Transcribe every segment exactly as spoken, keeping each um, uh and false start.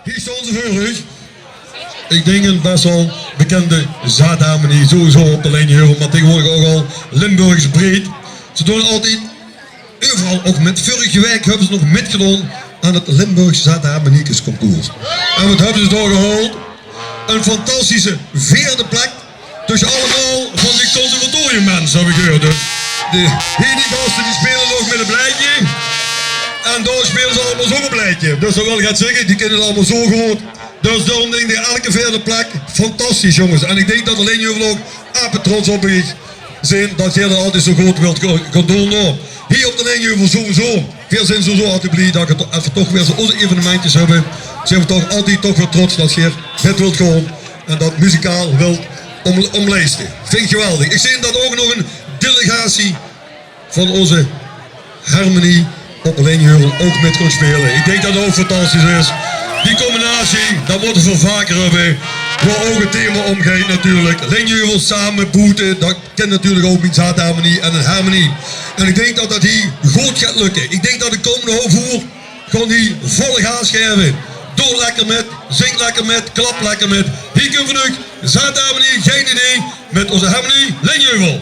Hie staon ze veur uch. Ich dink ein bès waal bekènde zaatharmonie, sowieso op de Lenjeheuvel, mer taengewoordig ouch al Limburgs breed. Ze doon altied euveral ouch mit. Vörige waek höbbe ze nog mitgedaon aan 't Limburgs Zaatharmoniekes Concours. En waat höbbe ze dao gehaold? Ein fantastische veerde plek tösse allemaol van die conservatoriummense, höb ich gehuurd. Dus die, hie die gaste die speule nog mit ein blaedje. En dao speule ze allemaol zoe op ein blaedje. Dus dat wil get zègke, die kinne 't allemaol zoe good. Dus daorum dink ich, elke veerde plek, fantastisch, jónges. En ich dink dat de Lenjeheuvel ouch apetrots op uch zeen dat geer dat altied zoe good wilt go-, gaon doon. Noe, hie op de Lenjeheuvel sowieso. Veer zeen sowieso altied blie dat geer to-, dat veer toch weer zoe ózze evenementjes höbbe. Zeen veer toch altied toch weer trots dat geer mit wilt gaon en dat muzikaal wilt óm-, ómlijste. Vinj ich geweldig. Ich zeen dat ouch nog ein delegatie van ózze harmonie op de Lenjeheuvel ouch mit kóns speule. Ich dink dat dat ouch fantastisch is. Die combinatie, dat mótte veer vaker höbbe. Wo ouch 't thema óm geit natuurlik. Lenjeheuvel same boete, dat kènt natuurlik ouch mien zaatharmonie en ein harmonie. En ich dink dat dat hie good geit lökke. Ich dink dat de kómmende haof oer gaon hie volle gaas gaeve. Doot lekker mit, zing lekker mit, klap lekker mit. Hie kump veur uch Zaatharmonie, Geit Idee, mit ózze harmonie Lenjeheuvel.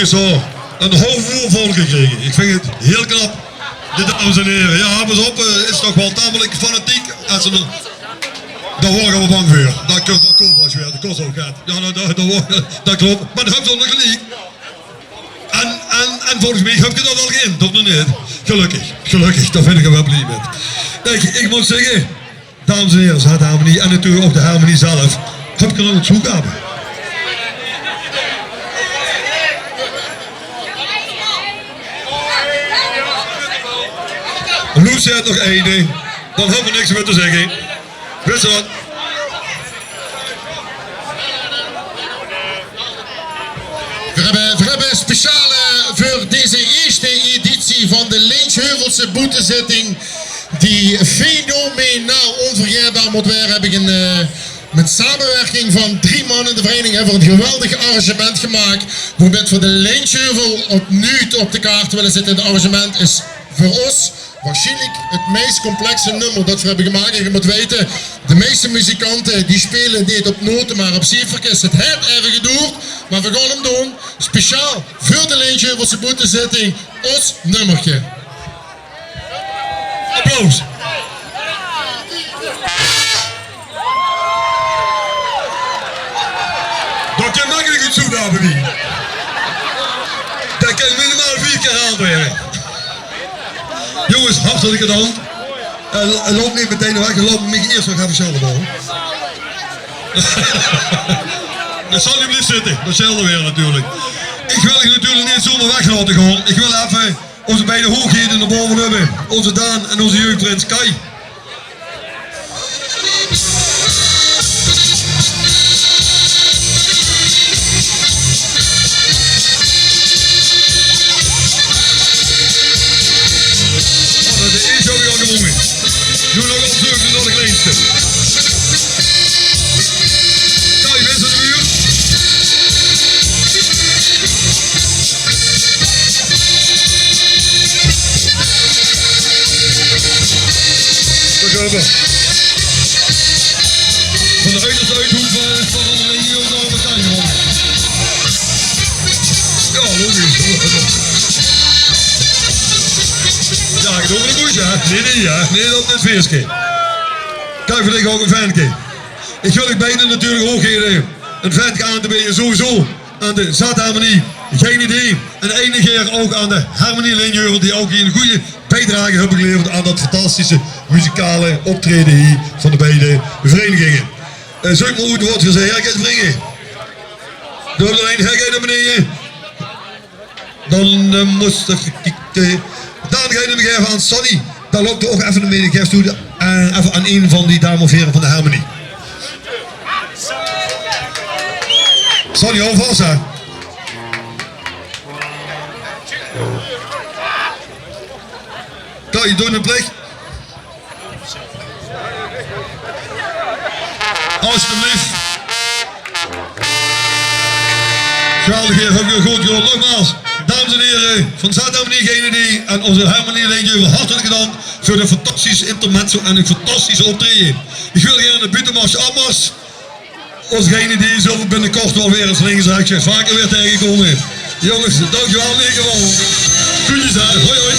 zoe 'n hoofdrol volgekrege. Ich vinj 't hiel knap, de dames en hiere. Jao, pas op, eh, is toch waal tamelik fanatiek. Es ze nog, dao waor ich al bang veur. Dao kump, dao kump waal weer, dao kós ouch get. Jao, dao, dao, dao waor, dao klop. Mer dao höbs se ouch nog geliek. En, en, en volges mich höb ich det al geïnd, of nog neet? Gelökkig, gelökkig, dao bön ich waal blie mit. Kiek, ich mót zègke, dames en hiere, Zuid-Hermenie en natuurlik ouch de hermenie zelf, höb ich nog ein toegave. Loes haet nog ein ding, dan höbbe v'r niks mieë te zègke. Wèts se waat? V'r höbbe, v'r höbbe speciaal, eh, veur dees ierste editie van de Lintsjeheuvelse Boetezitting, die fenomenaal ónvergaetbaar mót waere, höb ich ein, eh, mit samewirking van drie man in de vereiniging höbbe v'r ein geweldig arrangement gemaak, woemet v'r de Lintsjeheuvel opnuuj op de kaart wille zitte. 't Arrangement is veur ós waarsjienlik 't meis complexe nummer det v'r höbbe gemaak. En geer mót weite, de meiste muzikante die speule neet op note, mer op cieferkes. 't Haet effe gedoerd, mer v'r gaon 'm doon. Speciaal veur de Lintsjeheuvelse Boetezitting, ós nummerke. Applaus. Det kan makkelik ein toegave bie. Det kan minimaal veer kier herhaald waere. Jónges, hartstikke bedank. En, en loup neet metein weg, loup mich ieës nog effe sjelde belle. Det zal neet blieve zitte, det sjelde waere natuurlik. Ich wil uch natuurlik neet zomer weg laote gaon. Ich wil effe ózze beide hoogheden nao bove höbbe. Ózze Daan en ózze jeugdprins Kai. Oh, det is ouch al gewónne. Noe nog op zoek nao de kleinste. Kai, wèts se de buurt? Van de uiterste uithoek van, van de regio nao Martijn gewonnen. Jao, logisch. Jao, ich doon de moeite, hè. Nae, nae, jao. Nae, det is 't feeske. Kiek, veur dich ouch ein venke. Ich wil uch beide natuurlik ouch gaer ein venke aan te beje, sowieso aan de Zuid-Hermenie, geine die. En eine kier ouch aan de hermenie Lintsjeheuvelse, die ouch hie ein gooj biedrage höbbe geleverd aan det fantastische muzikale optraeje hie van de beide vereiniginge. Eh, zeuk mer oet waat veur ze haer gaon bringe. Doot d'r ein haer gaon nao beneje. Dan, eh, mós d'r, eh, dan gaon v'r 'm gaeve aan Sonny. Dan loup d'r ouch effe nao beneje, gaef toe, eh, effe aan ein van die dames of here van de hermenie. Sonny, haoj vas, hè. Kai, doot dien plich. Alsjeblieft. Geweldig, heer. Höb geer good gedaon. Nogmaals, dames en hiere, van Zuid-Hermenie, geine die, en ózze hermenie Lintsjeheuvelse, hartstikke bedank veur dit fantastisch intermezzo en ein fantastisch optraeje. Ich wil gaer de buuttemars, afmars. Ózze geine die zölle v'r binnekort waal weer ins links en rechts vaker weer taengekómme. Jónges, dankjewel in eder geval. Groetjes, hè. Hoi, hoi.